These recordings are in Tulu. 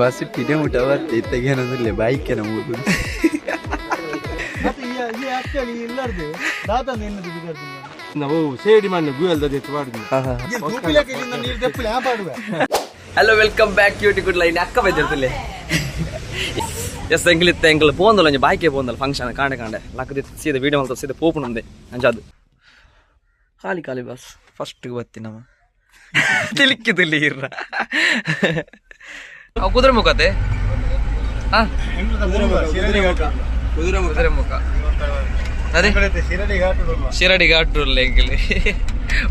ಬಸ್ ಪಿಡೆ ಮುಟ್ಟ ಬರ್ತೆ ಇತ್ತಗೇನಂದ್ರೆ ಬೈಕ್ ಮೂದು. ನಾವು ಸೇಡಿ ಮಣ್ಣು ಗುಯಲ್ದ ದೆತ್ತು ಪಾಡುದು. Hello, welcome back cutie good line ಅಕ್ಕ ಬೈದಿರ್ತಲೆ. ಎಸ್, ಎಂಗ್ಲಿತ್ತ ಎಂಗ್ಲ ಪೋಂದಲ್ಲ, ಒಂಜಿ ಬಾಯ್ಕೆ ಪೋಂದಲ್ಲ ಫಂಕ್ಷನ್ ಕಾಂಡೆ ಕಾಂಡೆ ಲಕ್ಕದಿ ಸೀದ ವೀಡಿಯೋ ಮಲ್ತ ಸೀದ ಪೋಪುನಂದೆ. ಅಂಚಾದು ಖಾಲಿ ಖಾಲಿ ಬಸ್. ಫಸ್ಟ್ ಬತ್ತಿ ನಮ್ಮ ತಿಲಿಕ್ಕಿ ತಿಲ್ಲಿ ಇರ್ರ. ಅವು ಕುದುರೆ ಮುಖತೆ. ಹಾ, ಕುದುರೆ ಮುಖ ಅದೇ ಶಿರಡಿ ಘಾಟ್ ಉಲ್ಲ. ಎಂಗಿಲ್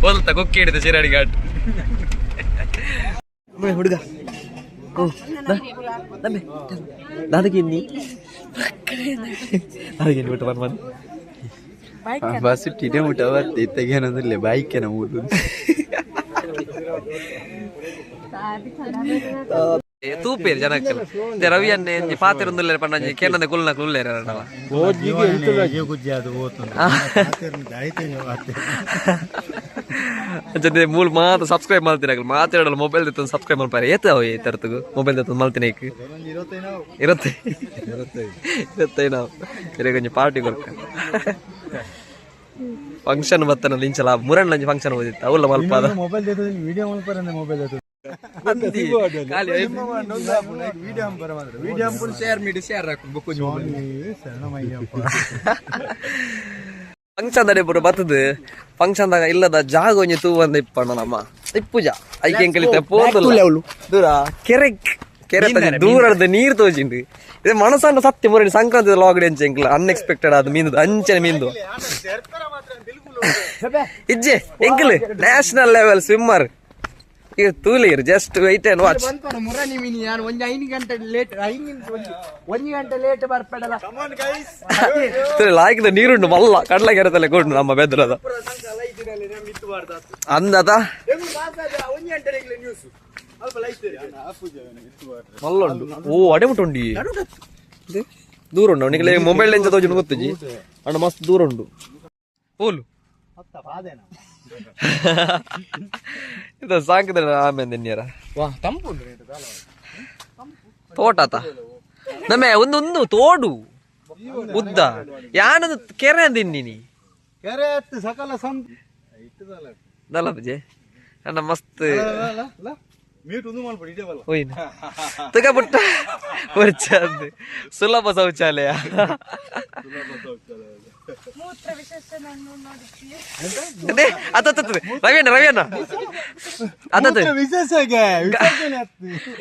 ಓಲ್ತ ಕೊಕ್ಕಿ ಹಿಡಿದ ಶಿರಡಿ ಘಾಟ್ ಹುಡುಗ. ಓ ದಾದಗಿನ್ನಿ ದಾದಗಿನ್ನಿ ಬಿಟ್ಟು ಬನ್ ಬನ್. ಬಸ್ ಟಿಡೆ ಮುಟ್ಟ ಬರ್ತೆ ಇತ್ತಗೇನಂದ್ರೆ ಬೈಕ್ ಮೂದು. ತೂಪೇರು ಜನಕ್ಕಲ್ಲ ರವಿ ಅನ್ನೆ ಒಂಜಿ ಪಾತೆರೊಂದುಲ್ಲೆರ್ ಪಂಡ ಕೇನಂದೆ ಕುಲ್ನ ಕುಲ್ಲೇರ ಅಣ್ಣವ. ಅಂಚನೆ ಮೂಲ ಮಾತ್ರ ಸಬ್ಸ್ಕ್ರೈಬ್ ಮಾಡ್ತೀನಿ. ಆಗಲ್ಲ ಮಾತಾಡಲ್ಲ, ಮೊಬೈಲ್ ದೆತ್ತೊಂದು ಸಬ್ಸ್ಕ್ರೈಬ್ ಮಲ್ಪಾರೆ. ಏತ ಅವು ಈ ತರತಗು ಮೊಬೈಲ್ ದೆತ್ತೊಂದು ಮಲ್ತಿನ ಇಕ್ ಇರುತ್ತೆ ಇರುತ್ತೆ. ನಾವು ಇರೆಗೊಂಜಿ ಪಾರ್ಟಿ ಕೊರ್ಕ ಫಂಕ್ಷನ್ ಬತ್ತನ ಇಂಚಲ ಮುರಣ್ಣ ಒಂಜಿ ಫಂಕ್ಷನ್ ಓದಿತ್ತು ಅವಲ್ಲ ಮಲ್ಪಾದ. ಮೊಬೈಲ್ ವಿಡಿಯೋ ಮಲ್ಪರೆ, ಮೊಬೈಲ್ ಖಾಲಿ. ವಿಡಿಯೋ. ಶೇರ್ ಮೀಡಿ ಶೇರ್ ಹಾಕು ಬೊಕ್ಕೊಂಜಿ. ಶರಣಮಯ್ಯಪ್ಪ. ಫಂಕ್ಷನ್ ದಡೆ ಪೂರ ಬತ್ತದು. ಫಂಕ್ಷನ್ ದಾಗ ಇಲ್ಲದ ಜಾಗ ಒಂಜಿ ತೂ ಬಂದ ಇಪ್ಪಣ್ಣ ನಮ್ಮ ಇಪ್ಪುಜ ಐಕೆ ಎಂಕಲಿತ್ತೆ ಪೋಂದುಲ್ಲ. ದೂರ ಕೆರೆ ಕೆರೆ ದೂರದ ನೀರ್ ತೋಜಿಂಡು. ಇದು ಮನಸನ್ನ ಸತ್ಯ ಮುರಣಿ ಸಂಕ್ರಾಂತಿ ಲಾಗಡಿ ಅಂಚೆ ಎಂಕ್ಲ ಅನ್ಎಕ್ಸ್ಪೆಕ್ಟೆಡ್ ಅದು ಮೀನು ಅಂಚನೆ ಮೀಂದು ಇಜ್ಜೆ. ಎಂಕಲ್ ನ್ಯಾಷನಲ್ ಲೆವೆಲ್ ಸ್ವಿಮ್ಮರ್ ಈಗ ತೂಲಿರ್. ಜಸ್ಟ್ ವೈಟ್ ಅಂಡ್ ವಾಚ್. ಮುರಣಿ ಮಿನಿ ಯಾನ್ ಒಂಜಿ 5 ಗಂಟೆ ಲೇಟ್, 5 ಒಂಜಿ ಗಂಟೆ ಲೇಟ್ ಬರ್ಪೆಡಲ. ಲಾಯ್ಕದ ನೀರುಂಡು ಮಲ್ಲ ಕಡಲ ಕೆರೆತಲೆ ಕೊಡು ನಮ್ಮ ಬೆದ್ರದ ಅಂದದ ಮಲ್ಲ ಉಂಡು. ಓ, ಅಡೆ ಮುಟ್ಟುಂಡಿ ದೂರ ಉಂಡು. ಅವನಿಗೆ ಮೊಬೈಲ್ ಎಂಚ ತೋಜುಂಡು ಗೊತ್ತುಜಿ ಅಣ್ಣ, ಮಸ್ತ್ ದೂರ ಉಂಡು. ಪೋಲು ಇದು ಸಾಕಿದ್ರೆ ಆಮೇಲೆ ನಿನ್ಯರ ತೋಟ ನಮ್ಮ ಒಂದು ಒಂದು ತೋಡು ಉದ್ದ ಯಾನೊಂದು ಕೆರೆ ಅಂದಿನ್ನಿ. ಕೆರೆ ಅತ್ತು ಸಕಲ ಸಂತ. ದಲ್ಲ ಬಜೆ ಅಣ್ಣ ಮಸ್ತ್. ಮೀಟ್ ಒಂದು ಮಲ್ಪಡಿ ಇಡೇ ಬಲ್ಲ. ಹೋಯ್ನ ತುಗ ಪುಟ್ಟ ಪೊರ್ಚಂದು ಸುಲಭ ಶೌಚಾಲಯ. ಅದೇ ಅತ್ತ ರವಿಯಣ್ಣ ರವಿಯಣ್ಣ ಅತ್ತ. ವಿಶೇಷ.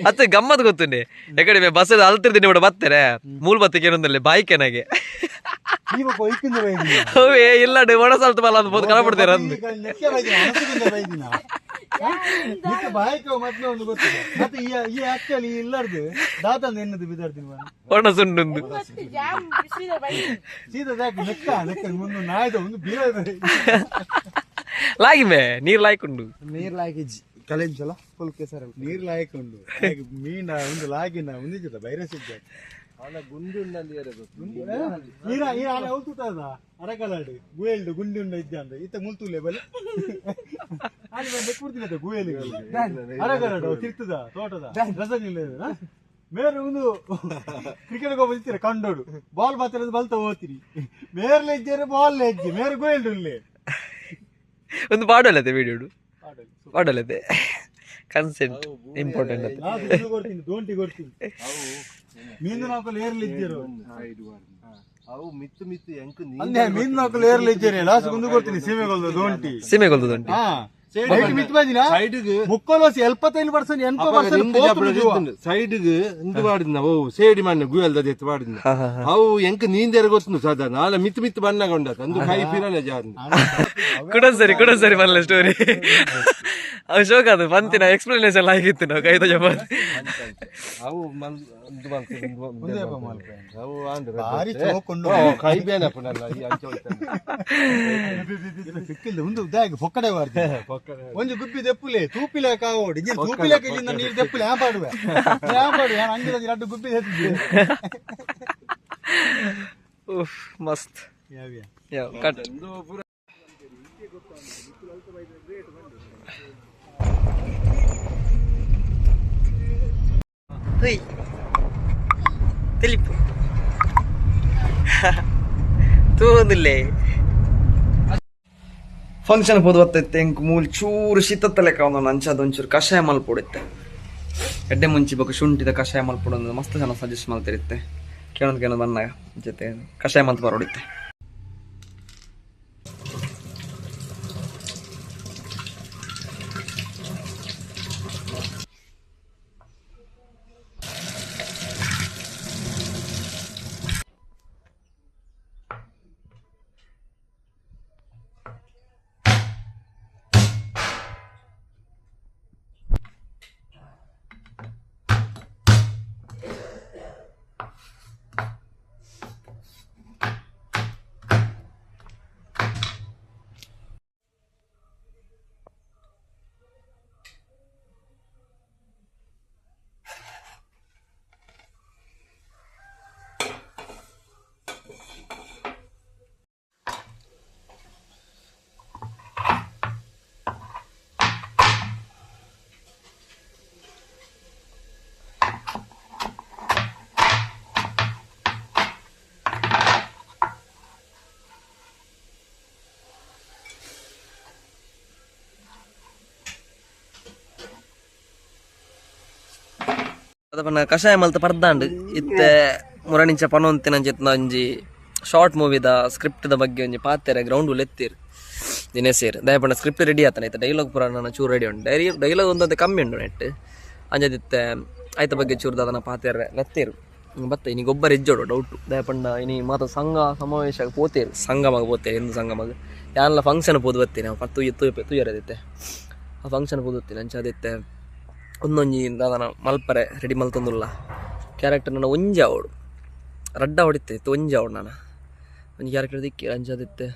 ಅತ್ತ ಗಮ್ಮತ್ ಗೊತ್ತುಂಡೆ. ಎಕಡೆ ಬಸ್ ಅಲ್ತಿರ್ತೀನಿ ಬಿಡ ಬತ್ತಾರೆ ಮೂಲ್ ಬತ್ತಕ್ಕೆ ಏನೊಂದಲ್ಲಿ ಬಾಯ್ಕೆನಾಗೆ. ಅವೇ ಇಲ್ಲ ಒಣಸಲ್ತ ಬಲ್ಲ ಅಂತ ಬೋದು ಕನಪಡ್ತೀರ ಅಂದು. ಬಾಯ್ಕ ಮತ್ತೆ ಒಂದು ಗೊತ್ತಿಲ್ಲ. ಮತ್ತೆ ಈ ಆಕ್ಚುಲಿ ಇಲ್ಲಾರ್ದು ದಾತಂದ ಎನ್ನದು ಬಿದ್ದಾಡ್ತೀನಿ. ಒಣ ಸುಂಡುಂದು. ಸೀದಾ ಸಾಕು ನೆಕ್ಕ ನೆಕ್ಕ ಒಂದು ನಾಯ್ದ ಒಂದು ಬೀರ. ಲಾಗಿ ಮೇ ನೀರ್ ಲಾಯ್ಕುಂಡು. ನೀರ್ ಲಾಗಿಜ್ಜಿ ಕಲೆಂಚಲ ಫುಲ್ ಕೆಸರ. ನೀರ್ ಲಾಯಕ್ ಉಂಡು ಮೀನ ಒಂದು ಲಾಗಿನ ಒಂದು ವೈರಸ್ ಇದ್ದ ನೀರ ಈ ಆನೆ ಹೋಗ್ತದ ಅರಕಲಾಡು ಗುಯಲ್ಡು ಗುಂಡಿ ಉಂಡ ಇದ್ದ ಅಂದ ಇತ್ತ ಮುಲ್ತುಲೆ ಬಲೆ ಆನೆ ಬೆಕ್ಕುಡ್ತಿಲ್ಲ ಗುಯಲಿ ಅರಕಲಾಡು ತಿರ್ತದ ತೋಟದ ರಸಗಿಲ್ಲ. ಮೇರೆ ಒಂದು ಕ್ರಿಕೆಟ್ ಹೋಗ್ತೀರ ಕಂಡೋಡು ಬಾಲ್ ಬಾತಿರೋದು ಬಲ್ತ ಹೋಗ್ತೀರಿ. ಮೇರ್ಲೆ ಇದ್ದೀರಿ ಬಾಲ್ ಇಜ್ಜಿ ಮೇರೆ ಗುಯಲ್ಡು ಇಲ್ಲೇ. ಒಂದು ಪಾಡಲ್ಲದೆ ವಿಡಿಯೋ ಪಾಡಲ್ಲದೆ. ಕನ್ಸೆಂಟ್ ಇಂಪಾರ್ಟೆಂಟ್ ಅಂತ. ನಾ ದುಡ್ಡು ಕೊಡ್ತೀನಿ, ದೋಂಟಿ ಕೊಡ್ತೀನಿ. ಮೀನು ನಾಲ್ಕು ಏರ್ಲಿ ಇದ್ದೀರು. ಅವು ಮಿತ್ತು ಮಿತ್ತು ಎಂಕ್. ಅಂದೆ ಮೀನು ನಾಲ್ಕು ಏರ್ಲಿ ಇದ್ದೀರಿ. ಲಾಸ್ಟ್ ಗುಂದು ಕೊಡ್ತೀನಿ ಸೀಮೆಗೊಲ್ದು ದೋಂಟಿ. ಸೀಮೆಗೊಲ್ದು ಉಂಟು. ಹಾ, ನೈಟ್ ಮಿತ್ತು ಬಂದಿನ ಮುಕ್ಕೋಲೋಸಿ 75%, 80%. ಸೈಡ್ ಇಂದು ಪಾಡಿನ ಓ ಸೇಡಿ ಮಣ್ಣು ಗುಯಲ್ದ ದೆತ್ತು ಪಾಡಿನ. ಅವು ಎಂಕ್ ನೀಂದೆರ ಗೊತ್ತು ಸದಾ ನಾಲ ಮಿತ್ತು ಮಿತ್ತು ಬಣ್ಣ ಕೊಂಡ ಅಂದು ಕೈ ಪಿರನೆ ಜಾರು. ಕುಡ ಸರಿ ಕುಡ ಸರಿ ಬರಲ್ಲ ಸ್ಟೋರಿ. ಅವು ಶೋಕ್ ಅದು ಬಂತಿನ ಎಕ್ಸ್ಪ್ಲನೇಷನ್ ಆಗಿತ್ತು ನಾವು ಕೈ ತಜ. ಅವು ಮಲ್ ಇಂದು ಮಲ್ತು ಅವು ಆಂಡ್ ಭಾರಿ ಚೋಕೊಂಡು. ಕೈ ಬೇನಪ್ಪನಲ್ಲ ಈ ಅಂಚೆ ಹೋಯ್ತಾನೆ. ಸಿಕ್ಕಿಲ್ಲ ಒಂದು ಉದಾಗಿ ಪೊಕ್ಕಡೆ ಬಾರ್ದು. ಒಂಜಿ ಗುಬ್ಬಿ ದೆಪ್ಪುಲೆ ತೂಪಿಲೆ ಕಾವೋಡಿ ಇಜ್ಜಿ ತೂಪಿಲೆ ಇಲ್ಲಿಂದ ನೀರು ದೆಪ್ಪುಲೆ. ಯಾ ಪಾಡುವೆ ಯಾ ಪಾಡುವೆ ಯಾನ್ ಅಂಗಿದ ರಡ್ಡು ಗುಬ್ಬಿ ದೆತ್ತಿದ್ದೆ. ಉಫ್ ಮಸ್ತ್. ಯಾವ್ಯಾ ಯಾವ ಕಟ್. ಹುಯ್ ತಿಳಿಪು ತೂಂದಿಲ್ಲೇ ಫಂಕ್ಷನ್ ಪೋದು ಬತ್ತೈತೆ ಎಂಕ್ ಮೂಲ್ ಚೂರು ಶೀತತ್ತ ಲೆಕ್ಕ ಒಂದು ಅಂಚಾದ ಒಂಚೂರು ಕಷಾಯ ಮಲ್ಪೊಡಿತ್ತೆ. ಎಡ್ಡೆ ಮುಂಚಿ ಬೊಕ ಶುಂಠಿದ ಕಷಾಯ ಮಲ್ಪೊಡು ಮಸ್ತ್ ಜನ ಸಜೆಸ್ಟ್ ಮಲ್ತಿರುತ್ತೆ. ಕೇಳೋದು ಕೇಳೋದು ಬಂದಾಗ ಜೊತೆ ಕಷಾಯ ಮಲ್ತ್ ಬರೋಡಿತ್ತೆ. ಅದಪನ ಕಷಾಯ ಮಲ್ತ ಪರ್ದಾಂಡ್ ಇತ್ತೆ ಮುರಣಿಂಚ ಪನೊಂತಿನ ನಂಚಿತ್ನ ಒಂಜಿ ಶಾರ್ಟ್ ಮೂವಿದ ಸ್ಕ್ರಿಪ್ಟ್ the ಬಗ್ಗೆ ಒಂಜಿ ಪಾತೆರ ಗ್ರೌಂಡ್ ಲೆತ್ತೀರ್ ದಿನೇಶೇರ್. ದಯಪಂಡ ಸ್ಕ್ರಿಪ್ಟ್ ರೆಡಿ ಆತನ ಇತ್ತೆ ಡೈಲಾಗ್ ಪೂರ ನನ್ನ ಚೂರು ರೆಡಿ ಉಂಟು. ಡೈರಿ ಡೈಲಾಗ್ ಒಂದೊಂದು ಕಮ್ಮಿ ಉಂಟು ನೆಟ್ ಅಂಜದಿತ್ತೆ ಆಯ್ತ ಬಗ್ಗೆ ಚೂರು ದಾದನ ಪಾತೆರ ಲೆತ್ತೀರ್. ಬತ್ತ ಇನಿ ಗೊಬ್ಬರ ಇಜ್ಜೋಡು ಡೌಟು. ದಯಪಂಡ ಇನಿ ಮಾತ ಸಂಘ ಸಮಾವೇಶ ಪೋತೇರು, ಸಂಗಮಗ ಪೋತೇರು, ಹಿಂದೂ ಸಂಗಮಗ ಯಾನ್ಲ ಫಂಕ್ಷನ್ ಪೋದು ಬತ್ತೀನಿ ನಾವು ಪತ್ತು ತುಯ್ಯರದಿತ್ತೆ ಆ ಫಂಕ್ಷನ್ ಪೋದು ಬತ್ತೀನಿ. ಅಂಚ ಅದಿತ್ತೆ ಒಂದೊಂಜಿ ದಾದನ ಮಲ್ಪರೆ ರೆಡಿ ಮಲ್ತೊಂದುಲ್ಲ ಕ್ಯಾರೆಕ್ಟರ್ ನನ್ನ ಒಂಜಿ ಅವಡು ರಡ್ಡ ಹೊಡಿತೆ ಇತ್ತು ಒಂಜಿ ಅವಡು ನಾನು ಒಂಜಿ ಕ್ಯಾರೆಕ್ಟರ್ ದಿಕ್ಕಿ ಅಂಚದಿತ್ತೆ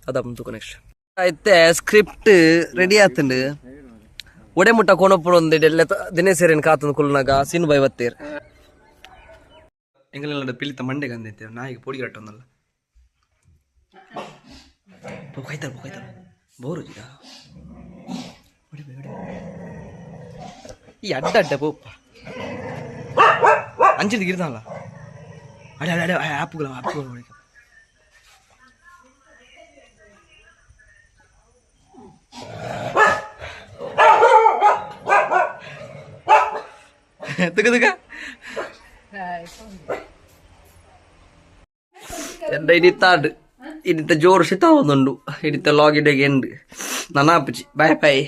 ಅದ ತೂಕ ನೆಕ್ಸ್ಟ್ ಇತ್ತೆ ಸ್ಕ್ರಿಪ್ಟ್ ರೆಡಿ ಆತುಂಡು. ಒಡೆ ಮುಟ್ಟ ಕೊನೊಪ್ಪುಡು ಒಂದು ಡೆಲ್ಲೆ ದಿನೇಸೇರಿನ ಕಾತಂದು ಕುಲ್ನಾಗ ಸಿನ್ ಬೈ ಬತ್ತೀರ್. ಎಂಗಲೆಲ್ಲ ಪಿಲಿತ ಮಂಡೆ ಗಂದೈತೆ ನಾಯಿಗೆ ಪೊಡಿ ಕಟ್ಟೊಂದಲ್ಲ ಕೈತಾರ ಕೈತಾರ ಬೋರು ಜಿಗ ಈ ಅಡ್ಡ ಅಡ್ಡ ಪೋಪ ಅಂಚಿದ ಗಿರ್ದಲ್ಲ ಅಡೆ ಅಡೆ ಅಡೆ ಆ್ಯಪ್ಗಳು ಆ್ಯಪ್ಗಳು. ತುಕ ತುಕ ಇನಿತಾಡ್ ಇನಿತ ಜೋರು ಶಿತ ಒಂದುಂಡು ಇನಿತ ಲಾಗಿಡೆಗೆ ಎಂಡ್. ನನಾಪುಜಿ. Bye boy.